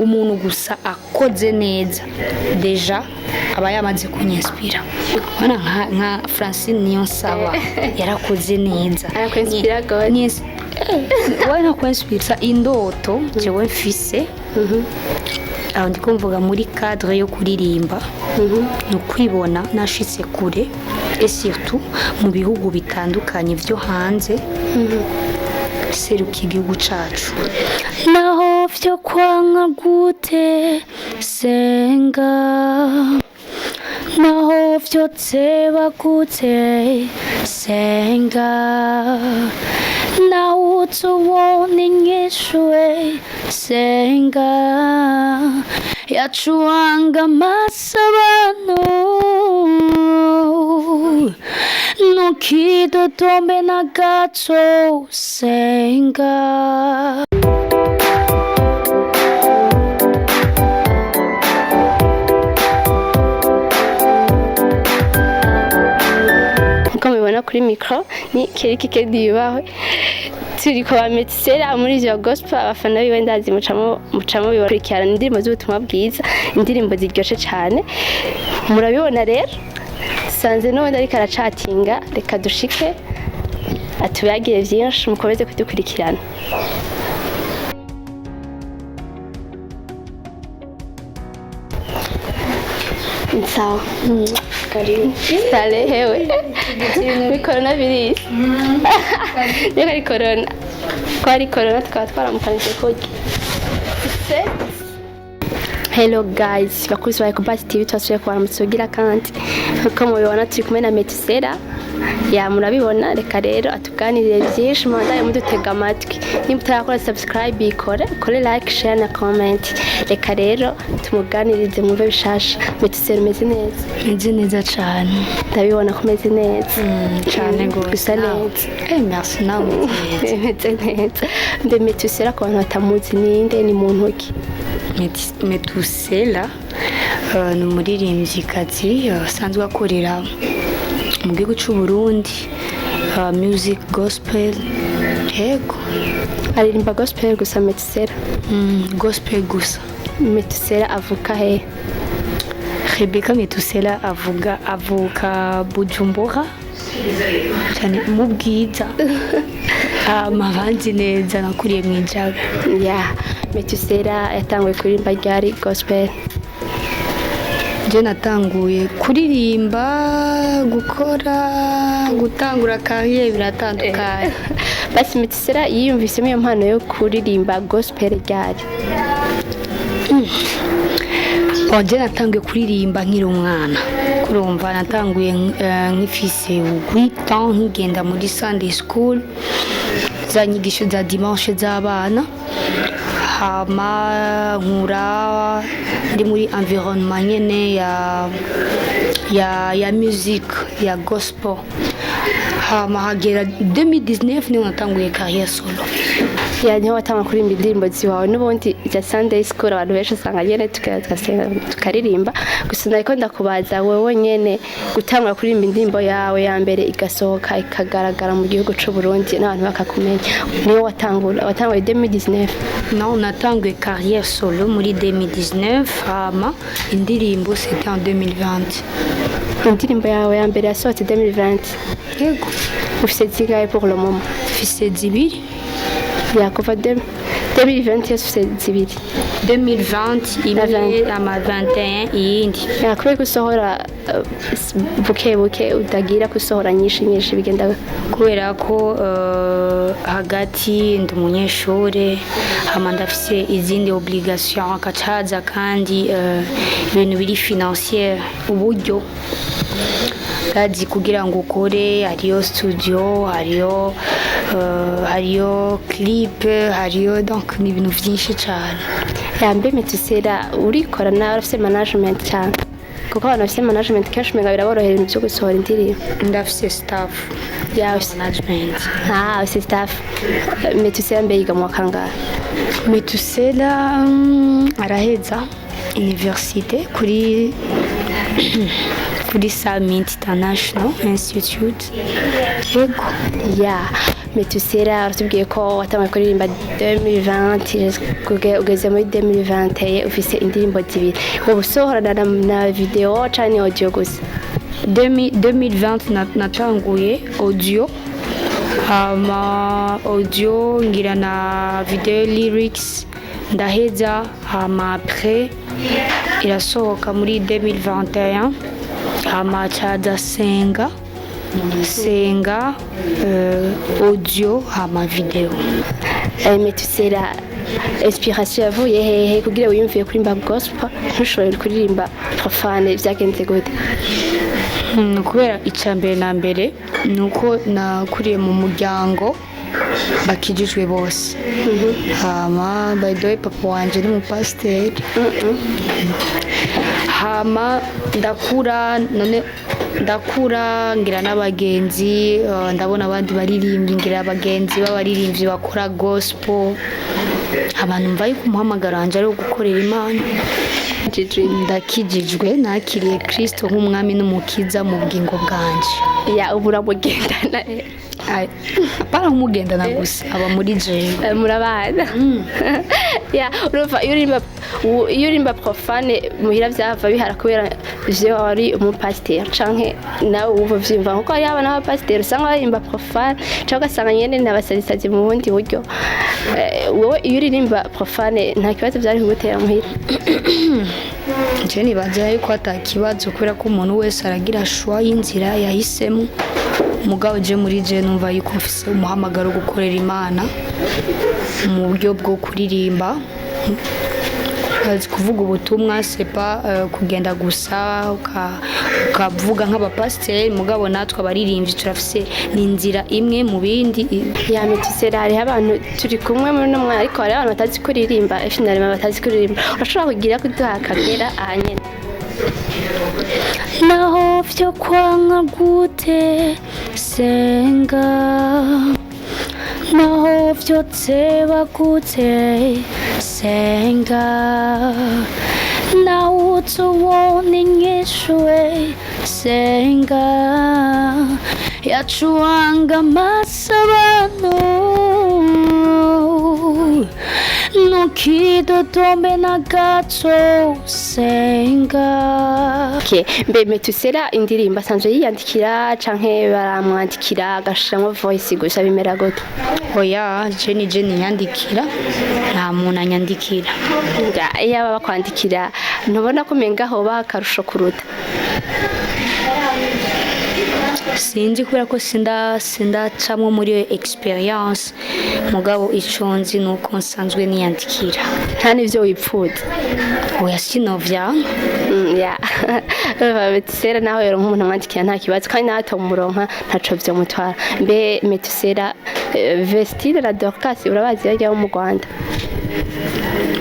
Umuntu gusa akoze neza, déjà aba yamaze kunyinspira. Ubona nka Francine Niyonsaba yarakoze neza. Arakwinspira gose. We nakwinspira indoto jewe mfise, aho ndiko mvuga muri cadre yo kuririmba, ni ukwibona nashitse kure, et surtout mu bihugu bitandukanye vyo hanze, seruka igihugu cacu. Naho vyo kwanka gute, senga. Naho vyoteba gute, senga. Naho utubona inyishuwe, senga. Yacuhanga amaso abantu, ntukidodombe na gato, senga. Nkuko mubibona kuri micro ni Keriki Kedi yubahwe, turi kwa Metisera muri ivyo gospel. Abafana biwe ndazi mucamo bibakurikirana indirimbo z'ubutumwa bwiza, indirimbo ziryoshe cyane. Murabibona rero, sanze n'ubundi ariko aracatinga. Reka dushike atubagire vyinshi, mukomeze kudukurikirana. Sawa. Karibu. Sale hewe. Ni coronavirus. Niba ari corona. Ko ari corona tukaba twaramukanije kurya. Hello guys, bakuzi ba Ecobus TV, twasubiye kubaramutsa ugira kandi. Nkuko mubibona turi kumwe na Metisera. Ya, murabibona, reka rero atuganirire byinshi, mubandaye mudutega amatwi. Nimba utarakora subscribe ikore, ukore like, share na comment. Reka rero tumuganirize mwumve bishasha. Metisera, umeze neza? Meze neza cane. Ndabibona ko umeze neza. Cane gose. Gusa neza. Merci, nawe umeze neza. Meze neza. Mbe Metusela, ku bantu batamuzi, ninde, ni muntu ki? Metusela ni umuririmvyikazi asanzwe akorera mu gihugu c'u Burundi, music gospel, yego. Aririmba gospel gusa Metusela? Gospel gusa. Metusela avuka he? Rebecca Metusela avuka Bujumbura cyane mu Bwiza, amabanzi neza, nakuriye mu Ijaga. Ya, Metusela yatanguye kuririmba ryari gospel? Je natanguye kuririmba, gukora, gutangura carrière biratandukanye. Basi Metusela yiyumvisemo iyo mpano yo kuririmba gospel ryari? Bon, je natanguye kuririmba nkiri umwana, kurumva natanguye nkifise 8 ans, nkigenda muri Sunday school, za nyigisho za dimanche z'abana. Hama nkura ndi muri environnement nyene ya musique ya gospel. Hama hagera 2019 niho natanguye carrière solo. Ya, niho watangura kuririmba indirimbo ziwawe. N'ubundi za Sunday school abantu benshi usanga nyene tugasenga tukaririmba gusa. Nariko ndakubaza wewe nyene, gutangura kuririmba indirimbo yawe ya mbere igasohoka ikagaragara mu gihugu c'u Burundi n'abantu bakakumenya, niwe watanguye 2019? Non, natanguye carrière solo muri 2019, hama indirimbo c'était en 2020. Indirimbo yawe ya mbere yasohotse 2020? Yego. Ufise zingahe pour le moment? Mfise zibiri. Ya, kuva 2020 yose ufise zibiri? 2020 imwe, ama 21 iyindi. Ya, kubera ko usohora buke buke, utagira gusohora nyinshi nyinshi, bigenda? Kubera ko hagati ndi umunyeshure, hama ndafise izindi obligation, hakacaza kandi ibintu biri financière, uburyo kazi kugira ngo ukore. Hariyo studio, hariyo clip, hariyo, donc ni ibintu vyinshi cane. Yambe Metusela, urikora nawe, urafise management cyane? Kuko abantu bafise management kenshi umenga biraborohera ibintu byo gusohora indirimbo. Ndafise staff. Ya. Management. Ah, ufise staff. Metusela mbe yiga mu wa kangahe? Metusela araheza université kuri Summit International Institute, yego. Ya, Metusera, uratubwiye ko watanguye kuririmba 2020, ugeze muri 2021 ufise indirimbo zibiri. Wowe usohorana na video canke audio gusa? 2020 natanguye audio, hama audio ngira na video lyrics ndaheza, hama après irasohoka muri 2021, hama caza Senga Senga, audio hama video. Metusera, inspiration yavuye hehe kugira wiyumviye kuririmba gospel ntushobore kuririmba profane? Vyagenze gute? Kubera icya mbere na mbere ni uko nakuriye mu muryango bakijijwe bose. Hama by the way, papa wanje ni umupasiteri. Hama ndakura, none ndakura ngira n'abagenzi, ndabona abandi baririmbyi, ngira abagenzi b'abaririmbyi bakora gospel. Hama numva yuko umuhamagaro wanje ari uwo gukorera Imana. Ndakijijwe, nakiriye Kristo nk'umwami n'umukiza mu bugingo bwanje. Ya, ubu uramugendana? Ai, apana nk'umugendana gusa, aba muri jewe. Murabana. Ya, urumva iyo uririmba profane muhira vyava bihara kubera ivyo wari umupasiteri, canke nawe wumva uvyumva nkuko hariho abana b'abapasiteri usanga baririmba profane, canke ugasanga nyene n'abasarisazi mu bundi buryo? Wowe iyo uririmba profane nta kibazo vyari kugutera muhira? Je nibaza yuko ata kibazo, kubera ko umuntu wese aragira choix y'inzira yahisemo. Mugabo je muri je numva yuko mfise umuhamagaro wo gukorera Imana mu buryo bwo kuririmba. Azi kuvuga ubutumwa, c'est pas kugenda gusa ukavuga nk'abapasiteri, mugabo natwe abaririmbyi turafise n'inzira imwe mu bindi. Ya, Metusera, hariho abantu turi kumwe muri uno mwanya, ariko hariho abantu batazi kuririmba, finalement batazi kuririmba. Urashobora kugira kuduha akagera aha nyene? Naho vyo kwanka gute, senga. Naho vyotseba gute, senga. Naho utubona inyishuwe, senga. Yacuwanga amasabano, ntukidodombe na gato, senga. Okay. Mbe Metusera, indirimbo asanzwe yiyandikira canke baramwandikira agashiramwo voice gusa? Bimera gute? Oya, je ni je niyandikira, nta muntu anyandikira. Nga iyo baba bakwandikira, ntubona ko umenga hoba akarusho kuruta? Sinzi, kubera ko sindacamwo muri iyo experience. Mugabo ico nzi ni uko nsanzwe niyandikira. Nta n'ivyo wipfuza? Oya, sinovyanka. Ya. Urumva Metusera nawe yoronka umuntu amwandikira nta kibazo, kandi nawe atamuronka ntaco vyomutwara. Mbe Metusera, Vestine na Dorcas urabazi, barya bo mu Rwanda?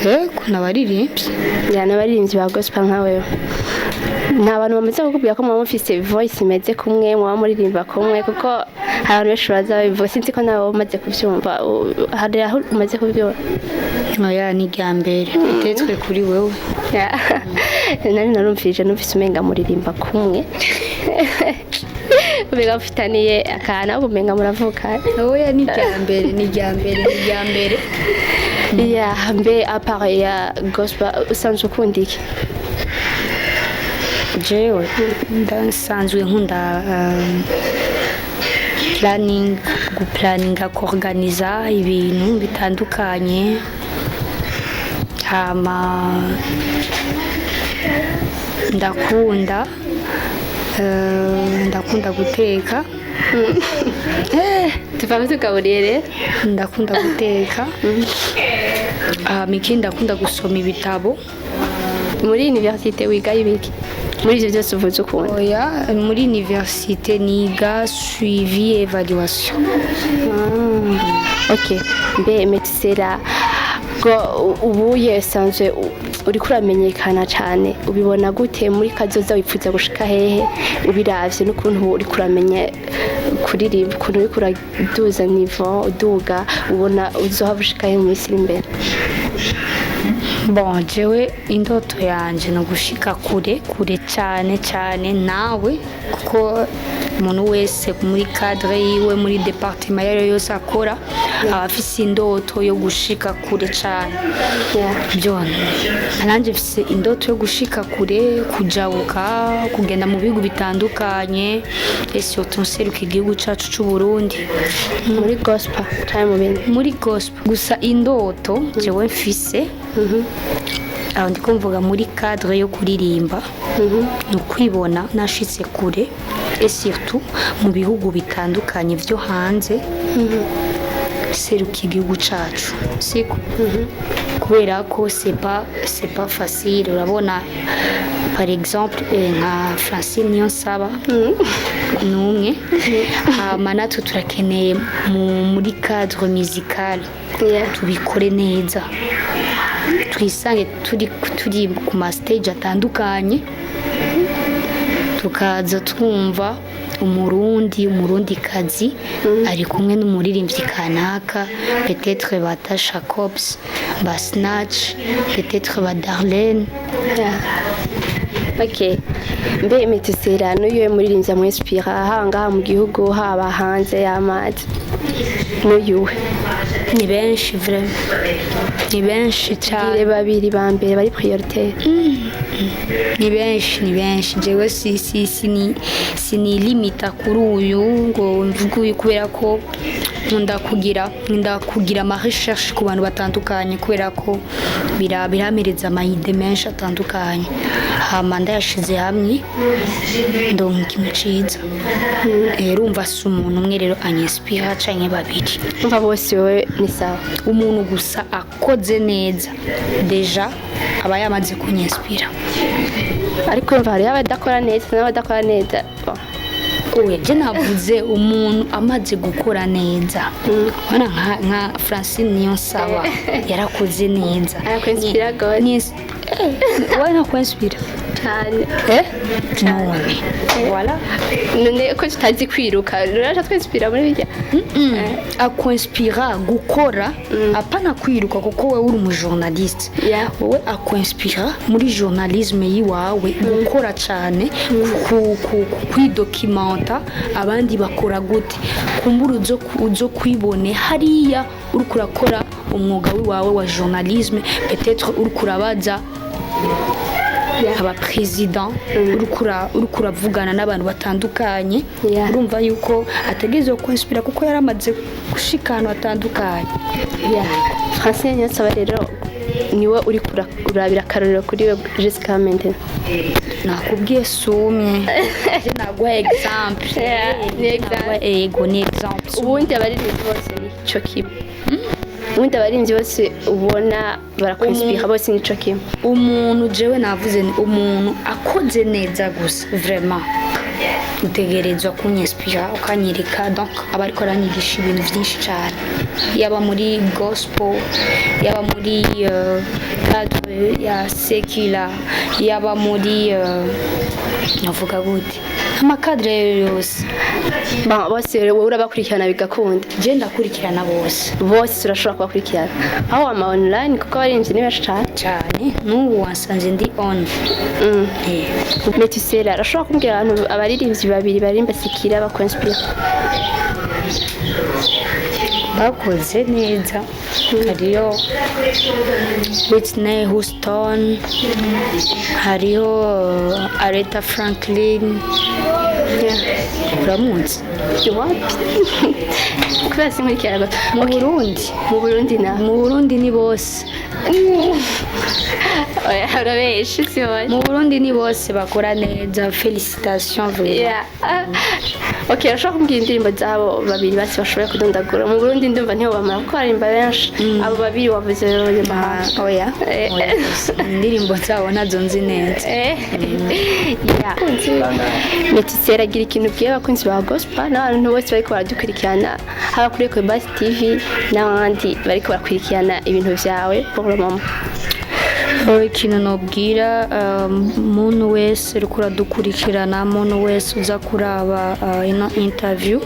Ego, n'abaririmbyi. Ya, n'abaririmbyi ba gospel nka wewe. Nta bantu bamaze kukubwira ko muba mufise voice imeze kumwe, muba muririmba kumwe? Kuko hari abantu benshi baza babivuga, sinzi ko nawe umaze kuvyumva. Hari aho umaze kuvyumva? Oya, ni irya mbere itetswe kuri wewe. Ya. Nari narumvije, numvise umenga muririmba kumwe, umenga mufitaniye akantu, ahubwo umenga muravuka. Oya, ni irya mbere, ni irya mbere, ni irya mbere. Ya, mbe à part ya gospel usanzwe ukunda iki? Jewe nsanzwe nkunda planning, guplaninga, kuorganiza ibintu bitandukanye. Hama ndakunda guteka. Tuvame tugaburiye rero. Ndakunda guteka. Hama ikindi, ndakunda gusoma ibitabo. Muri université wiga ibiki muri ivyo byose uvuze ukunda? Oya, muri université niga suivi évaluation. Ok. Mbe Metusera, ngo ubuye usanzwe uriko uramenyekana cane, ubibona gute muri kazoza? Wifuza gushika hehe ubiravye n'ukuntu uriko uramenya kuririmba, ukuntu uriko uraduza niveau uduga? Ubona uzohava ushika hehe mu minsi iri imbere? Bon, jewe indoto yanje ni ugushika kure kure cyane cyane nawe, kuko umuntu wese muri cadre yiwe, muri département iyo ariyo yose akora, aba afise indoto yo gushika kure cyane. Byo nanjye mfise indoto yo gushika kure, kujabuka, kugenda mu bihugu bitandukanye, et surtout nseruka igihugu cacu c'u Burundi. Muri gospel cyangwa mu bindi? Muri gospel gusa. Indoto jewe mfise aho, ndiko mvuga muri cadre yo kuririmba, ni ukwibona nashitse kure, et surtout mu bihugu bitandukanye vyo hanze, seruka igihugu cacu, siko? Kubera ko c'est pas facile. Urabona par exemple nka Francine Niyonsaba ni umwe, hama natwe turakeneye muri cadre musical tubikore neza, twisange turi ku ma stage atandukanye, tukaza twumva Umurundi, Umurundikazi ari kumwe n'umuririmbyi kanaka, peut-être ba Tasha Cobbs, ba Snatch, peut-être ba Darlene. Yeah. Okay. Mbe Metusera, n'uyu muririmbyi amwinspira, haba ngaha mu gihugu, haba hanze y'amazi, n'uyuwe? Ni benshi, vraiment ni benshi cyane. Tugire babiri ba mbere bari prioritaire. Ni benshi, ni benshi. Jewe si si sini sinilimita kuri uyu ngo mvuge uyu, kubera ko nkunda kugira ama recherche ku bantu batandukanye, kubera ko birampereza ama idées menshi atandukanye, hama ndayashize hamwe ndonka ikintu ciza. Urumva si umuntu umwe rero anyinspira canke babiri. Umva bose wowe ni sawa. Umuntu gusa akoze neza, déjà aba yamaze kunyinspira. Ariko urumva hariho abadakora neza n'abadakora neza. Bon. Oya, je navuze umuntu amaze gukora neza. Ubona nka Francine Niyonsaba yarakoze neza. Arakwinspira gose. Wowe ntakwinspira? Cyane. None voilà. None ko tutazi kwiruka, ruraje twinspira muri bijya. Akwinspira gukora, apana kwiruka, kuko wowe uri umujournaliste. Wowe akwinspira muri journalisme yiwawe, gukora cyane, kwidocumenta abandi bakora gute, kumbura uzo kwibone hariya uriko urakora umwuga wiwawe wa journalisme, peut-être uriko urabaza abaperezida, uriko uravugana n'abantu batandukanye. Urumva yuko ategerezwa kwinspira kuko yaramaze gushika ahantu hatandukanye. Yeah. Francine Niyonsaba rero niwe uri kurabira akarorero kuri we jusqu'à maintenant? Nakubwiye sumye, je naguha exemple. Yeah, ni exemple. Ego, ni exemple. Ubundi abaririmbyi bose nico kimwe? Ubundi abaririmbyi bose ubona barakwinspira bose nico kimwe? Umuntu, jewe navuze ni umuntu akoze neza gusa, vraiment utegerezwa kunyinspira, ukanyereka. Donc aba ariko aranyigisha ibintu byinshi cyane, yaba muri gospel, yaba muri cadre ya secular, yaba muri navuga gute, amacadre yose. Bon, bose rero wowe urabakurikirana bigakunda? Je ndakurikirana bose. Bose turashobora kubakurikirana aho wama online, kuko abaririmbyi ni benshi cyane. Cyane, n'ubu wasanze ndi on. Metusela arashobora kumbwira abantu, abaririmbyi babiri baririmba secular bakwinspira? Bakoze neza, hariyo Whitney Houston, hariho Aretha Franklin. Uramuzi? Wapi, kubera sinkurikirana gato. Mu Burundi? Mu Burundi na Mu Burundi ni bose. Oya, urabeshe, si bose. Mu Burundi ni bose bakora neza, félicitations vraiment. Yeah. Okay, urashobora kumbwira indirimbo z'abo babiri basi bashoboye kudondagura mu Burundi? Ndumva ntibamara kuko baririmba benshi. Abo babiri wavuze b'abanyamahanga. Oya. Oya, indirimbo zabo nazo nzi neza. Yeah. Metisera, agira ikintu ubwiye abakunzi ba gospel n'abantu bose bariko baradukurikirana, haba kuri Ecobus TV n'abandi bariko barakurikirana ibintu vyawe pour le moment. Ikintu nobwira muntu wese uriko uradukurikirana, muntu wese uza kuraba ino interview,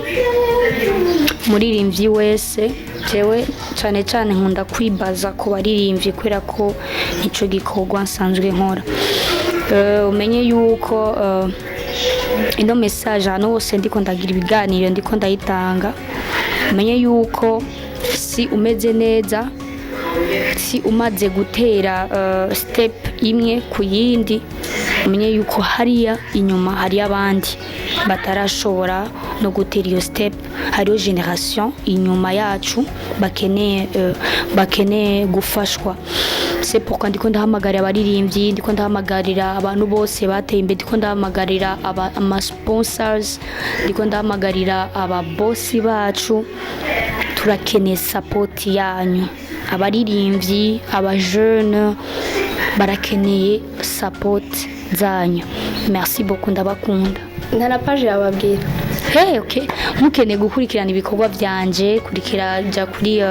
Umuririmbyi wese, jewe cyane cyane nkunda kwibaza ku baririmbyi kubera ko nico gikorwa nsanzwe nkora. Umenye yuko ino message, ahantu hose ndiko ndagira ibiganiro, ndiko ndayitanga, umenye yuko si umeze neza, si umaze gutera step imwe ku yindi, umenye yuko hariya inyuma hari abandi batarashobora no gutera iyo step. Hariyo génération inyuma yacu bakeneye gufashwa. C'est pourquoi ndiko ndahamagarira abaririmbyi, ndiko ndahamagarira abantu bose bateye imbere, ndiko ndahamagarira ama sponsors, ndiko ndahamagarira ababosi bacu. Turakeneye support yanyu. Abaririmbyi, abajene barakeneye support zanyu. Merci beaucoup, ndabakunda. Nta na page yababwira. Hey, okay. Mukeneye gukurikirana ibikorwa byanje, kurikira, jya kuri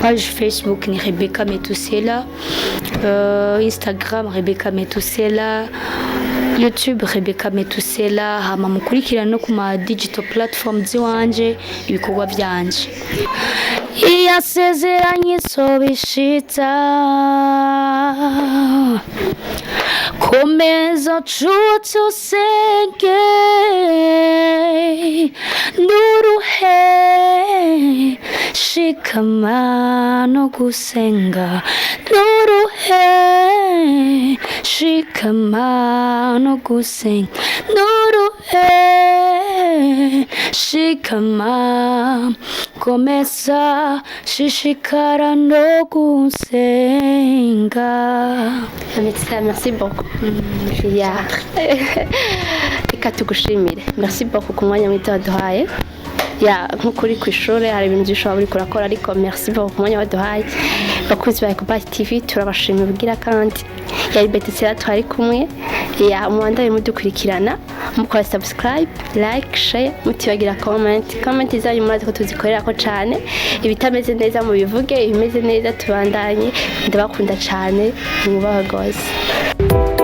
page Facebook ni Rebecca Metusela, Instagram Rebecca Metusela, YouTube Rebecca Metusela. Hama mukurikirana no ku ma digital platform ziwanje ibikorwa byanje. Iyasezeranye isobishitsa, komeza nshuti usenge, nturuhe, shikama no gusenga, nturuhe, shikama no gusenga, nturuhe, shikama, komeza, shishikara no gusenga. Metusela, merci beaucoup. Ya, reka tugushimire, merci beaucoup ku mwanya mwiza waduhaye. Ya, nk'uko uri ku ishuri hari ibintu byinshi waba uriko urakora, ariko merci beaucoup ku mwanya waduhaye. Bakunzi ba Ecobat TV, turabashimira ubwira. Kandi yari Betisera twari kumwe. Ya, mubandaye mudukurikirana, mukora subscribe, like, share, mutibagira comment. Comment zanyu murazi ko tuzikorera ko cyane. Ibitameze neza mubivuge, ibimeze neza tubandanye. Ndabakunda cyane, mwubahe rwose.